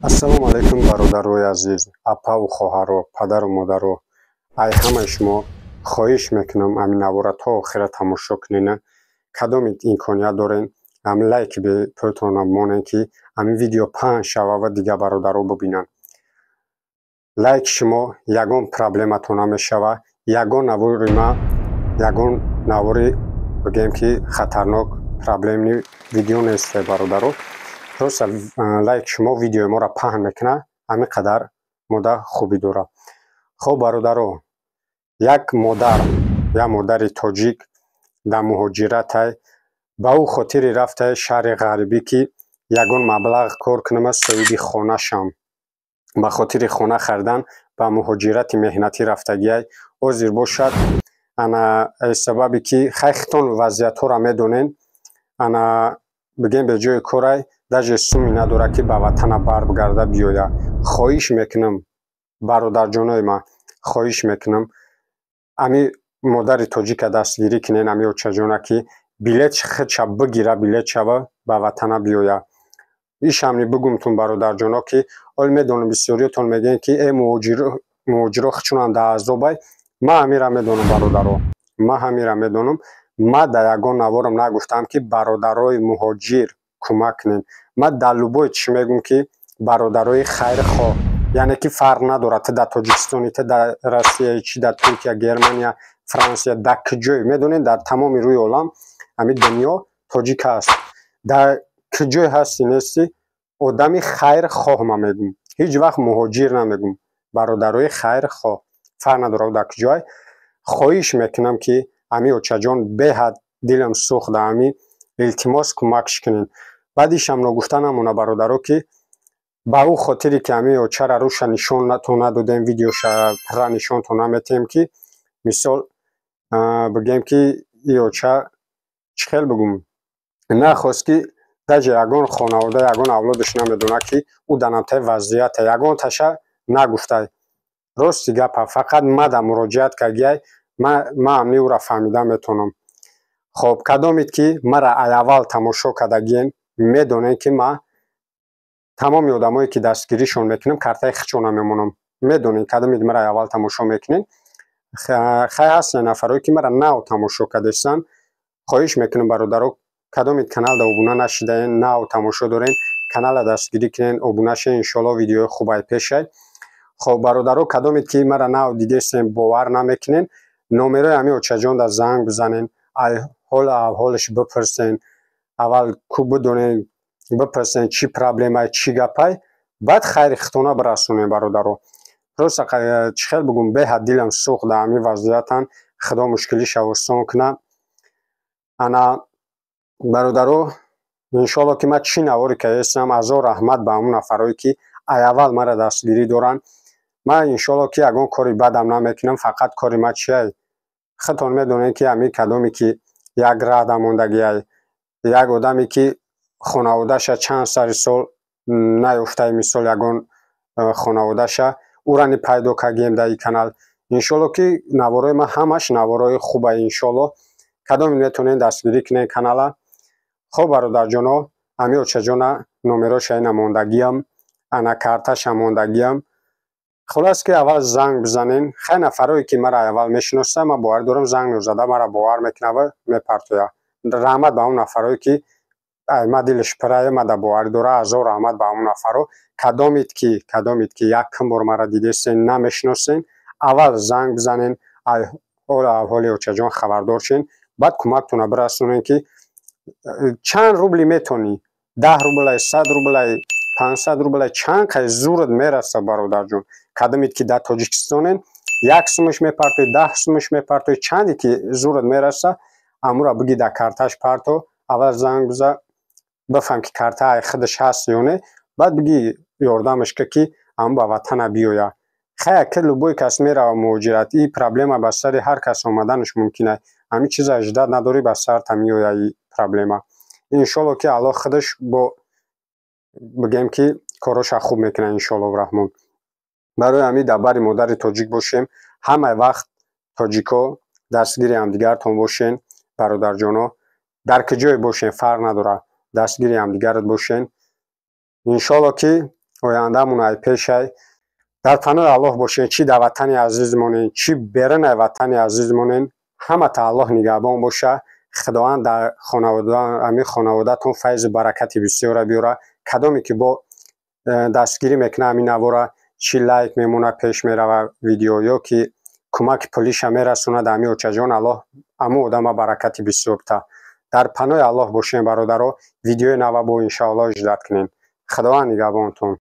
Ассалому алайкум, бародарои азиз, апаву хоҳаро, падару модаро. Ай ҳамаи шумо хоҳиш мекунам, ҳамин навора то охира тамошо кунена. Кадоме имконият дорен, ҳамин лайки бепӯлтона монен, ки ҳамин видео паҳн шава ва дигар бародаро бубинанд. Лайки шумо ягон проблемато намешава, ягон навори ма, ягон навори, бигӯем, ки хатарнок, проблемный видео нест, бародаро. Просто лайки шумо видеои моро паҳн мекунад, ҳамин қадар мода хубӣ дорад. Хоб, бародаро, як модар, як модари тоҷик дар муҳоҷиратай. Ба ӯ хотире рафтае шаҳри ғарибӣ, ки ягон маблағ кор кунама, соҳиби хона шам. Ба хотири хона харидан ба муҳоҷирати меҳнатӣ рафтагиай. Ҳозир бошад, ана, сабабе ки хайхитон вазъиятҳоро медонен, ана, бигем, беҷои корай, даже суми надорад, ки ба ватана баргарда биёяд. Хоҳиш мекунам, бародарҷонои ман, хоҳиш мекунам, ами модари тоҷика дастгирӣ кунен, ами очаҷона, ки билет худша бигира, билет шава, ба ватана биёяд. Ишамни бигумтун, бародарҷоно, ки ҳол медонам, бисёриётон мегӯянд, ки э, муҳоҷиро хучунам дар азобай. Ман ҳамира медонам, бародаро, ман ҳамира медонам. Ман дар ягон наворам нагуфтам, ки бародарои муҳоҷир кӯмак кунед. Ман дар любой чӣ мегӯм, ки бародарои хайрхоҳ, яъне ки фарқ надорад, ту дар Тоҷикистони, ту дар Россия, чи дар Туркия, Германия, Франсия, дар куҷое, медонед, дар тамоми рӯи олам, ҳамин дунё тоҷик ҳаст, дар куҷое ҳасти нести, одами хайрхоҳ ман мегӯм, ҳеҷ вақт муҳоҷир намегӯм. Бародарои хайрхоҳ, фарқ надорад дар куҷое. Хоҳиш мекунам, ки ҳамин очаҷон, беҳад дилам сӯхт дар ҳамин, илтимос, кӯмакш кунед. Баъдишам ногуфта намона, бародаро, ки ба ӯ хотире ки ҳамин очара рӯша нишонто надодем, видеоша пурра нишонто наметиҳем, ки мисол, бигӯем, ки и оча, чӣ хел бигӯм, нахост, ки даже ягон хонавода, ягон авлодаш намедонад, ки ӯ дар намтаи вазъията, ягон таша нагуфтай. Рости гапа, фақат мада муроҷиат кардиай, ман амни ӯра фаҳмида метавонам. Хоб, кадомед ки мара ай аввал тамошо кардагиен, медонед, ки ман тамоми одамое ки дастгиришон мекунам, картаи хичона мемонам. Медонед, кадомед мара аввал тамошо мекунед. Хай, ҳастанд нафарое ки мара нав тамошо кардастанд. Хоҳиш мекунам, бародаро, кадомед каналда обуна нашидаен, нав тамошо дорен, канала дастгирӣ кунен, обуна шен. Иншоалло, видеои хубай пешай. Хоб, бародаро, кадомед ки мара нав дидестен, бовар намекунен, номерои ҳамин очаҷонда занг бизанен, ай ҳол аҳволаш бипурсен. Аввал ку бидонен, бипурсен, чӣ проблемай, чӣ гапай, баъд хайри хитона бирасонем. Бародаро, просто, чӣ хел бигӯм, беҳад дилам сӯхт дар ҳамин вазъиятан. Худо мушкилиша осон кунад. Ана, бародаро, иншоалло, ки ман чӣ наворе кардастам, ҳазор раҳмат ба ҳамон нафарое ки ай аввал мара дастгирӣ доранд. Ман, иншоалло, ки ягон кори бадам намекунам. Фақат кори ман чиай, худтон медонед, ки ҳамин кадоме ки як раҳда мондагиай, як одаме ки хонаводаша чанд сари сол наёфтай, мисол, ягон хонаводаша ӯра ни пайдо кардем дар ин канал. Иншоалло, ки наворои ман ҳамаш наворои хубай. Иншоалло, кадоме метавонед, дастгирӣ кунед канала. Хоб, бародарҷоно, ҳамин очаҷона номероша ина мондагиам, ана карташа мондагиам. Хулос, ки аввал занг бизанен. Хай, нафарое ки мара аввал мешиноса, ман боварӣ дорам, занг зада мара бовар мекунад ва мепартояд. Раҳмат ба он нафарое ки ма дилаш пирае, мада боварӣ дора. Ҳазор раҳмат ба ҳамон нафаро. Кадомед ки якум бор мара дидестен, намешиносен, аввал занг бизанен, ҳол аҳволи очаҷон хабардор шен, баъд кӯмактона бирасонен, ки чанд рубли метонӣ, 10 рублай, 100 рублай, 500 рублай, чанд қай зурат мераса. Бародарҷон, кадомед ки дар Тоҷикистонен, як сумаш мепартои, 10 сумаш мепартои, чанде ки зурат мераса, амура биги, дар карташ парто. Аввал занг биза, бифаҳм, ки карта ай худаш ҳаст ё не, баъд биги, ёрдамаш ка, ки ам ба ватана биёяд. Хай, ки любой кас мерава муҳоҷират, и проблема ба сари ҳар кас омаданаш мумкин аст. Ҳамин чиза ждать надорӣ, ба сарта меояд и проблема. Иншоалло, ки Аллоҳ худаш бо, бигем, ки короша хуб мекунад, иншоаллоҳу раҳмон. Барои ҳамин дар бари модари тоҷик бошем ҳамаи вақт. Тоҷико, дастгири ҳамдигартон бошен. Бародарҷоно, дар куҷое бошен, фарқ надорад, дастгири ҳамдигарат бошен. Иншоалло, ки Ояндамон ай пешай. Дар паноҳи Аллоҳ бошед, чӣ дар ватани азиз монед, чӣ берун ай ватани азиз монед, ҳамата Аллоҳ нигаҳбон боша. Худованд дар ҳамин хонаводатон файзу баракати бисёра биёра. Кадоме ки бо дастгирӣ мекунад ҳамин навора, чӣ лайк мемонад, пеш мерава видео, ё ки кӯмаки пулиша мерасонад ҳамин очаҷон, Аллоҳ ҳамун одама баракати бисёр бита. Дар паноҳи Аллоҳ бошем, бародаро. Видеои нава бо, иншоаллоҳ, ждать кунед. Худованд нигаҳбонтон.